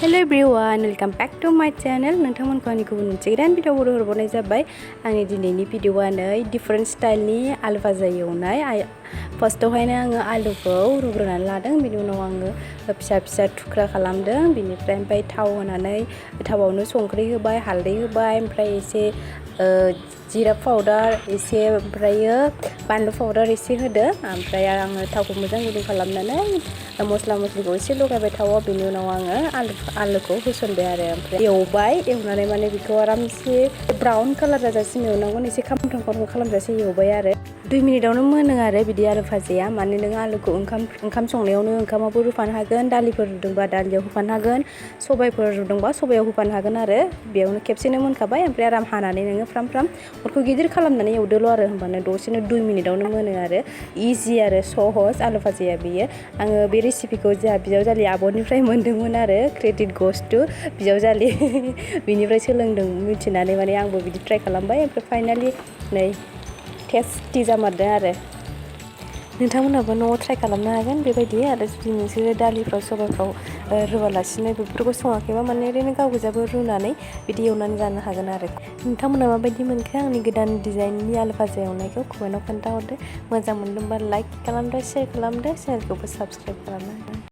Hello everyone, welcome back to my channel. नोंथांमोनखौ आंनि गुबुन मोनसे गोदान भिडिअ हरबावनाय जाबाय। आंनि दिनैनि भिडिअआनो डिफरेंट स्टाइलनि आलु भाजा एवनाय। फार्स्टआवहायनो आङो आलुखौ रुग्रोनानै लादों, बिनि उनाव आङो फिसा फिसा थुख्रा खालामदों। बिनिफ्राय ओमफ्राय थाव होनानै थावआवनो संख्रि होबाय, हालदै होबाय, ओमफ्राय एसे जिरा पाउडार एसे, ओमफ्रायो बानलु पाउडार एसे होदो। ओमफ्राय आङो थावखौ मोजां गुदुं खालामनानै मस्ला मस्लिखौ एसे लगायबाय थावआव। बिनि उनाव आङो आलुखौ होसनबाय आरो ओमफ्राय एवबाय। एवनानै माने बेखौ आरामसे ब्राउन कालार जाजासिम एवनांगौ, एसे खामफ्राम खालामजासे एवबाय आरो 2 मिनिटावनो मोनो आरो बिदि आलु भाजाया। माने नों आलुखौ ओंखाम संनायावनो ओंखामावबो रुफानो हागोन, दालिफोर रुदोंबा दालियाव होफानो हागोन, सबायफोर रुदोंबा सबायाव होफानो हागोन आरो बेयावनो खेबसेनो मोनखाबाय। ओमफ्राय आराम हानानै नोङो फ्राम अरखौ गिदिर खालामनानै एवदोल' आरो, होमबानो दसेनो 2 मिनिटावनो मोनो आरो इजि आरो सहज आलु भाजाया बेयो। आङो बे रेसिपिखौ जोंहा बिजावजालि आब'निफ्राय मोन्दोंमोन आरो क्रेडिट गोस टु बिजावजालि बिनिफ्राय सोलोंदों मिथिनानै माने आंबो बिदि ट्राइ खालामबाय। ओमफ्राय फाइनालि नै टेस्टि जामारदों आरो नोंथांमोनहाबो न'आव ट्राइ खालामनो हागोन बेबायदि। आरो जुदि नोंसोरो दालिफ्राव सबायफ्राव रुवालासिनो बेफोरखौ सङाखैबा माने ओरैनो गाव गोजाबो रुनानै बिदि एवनानै जानो हागोन आरो। नोंथांमोनहा माबायदि मोनखो आंनि गोदान डिजाइननि आलु भाजा एवनायखौ कमेन्टआव खोन्थाहरदो। मोजां मोनदोंबा लाइक खालामदो, शेयार खालामदो, चेनेलखौबो साबस्क्राइब खालामदो।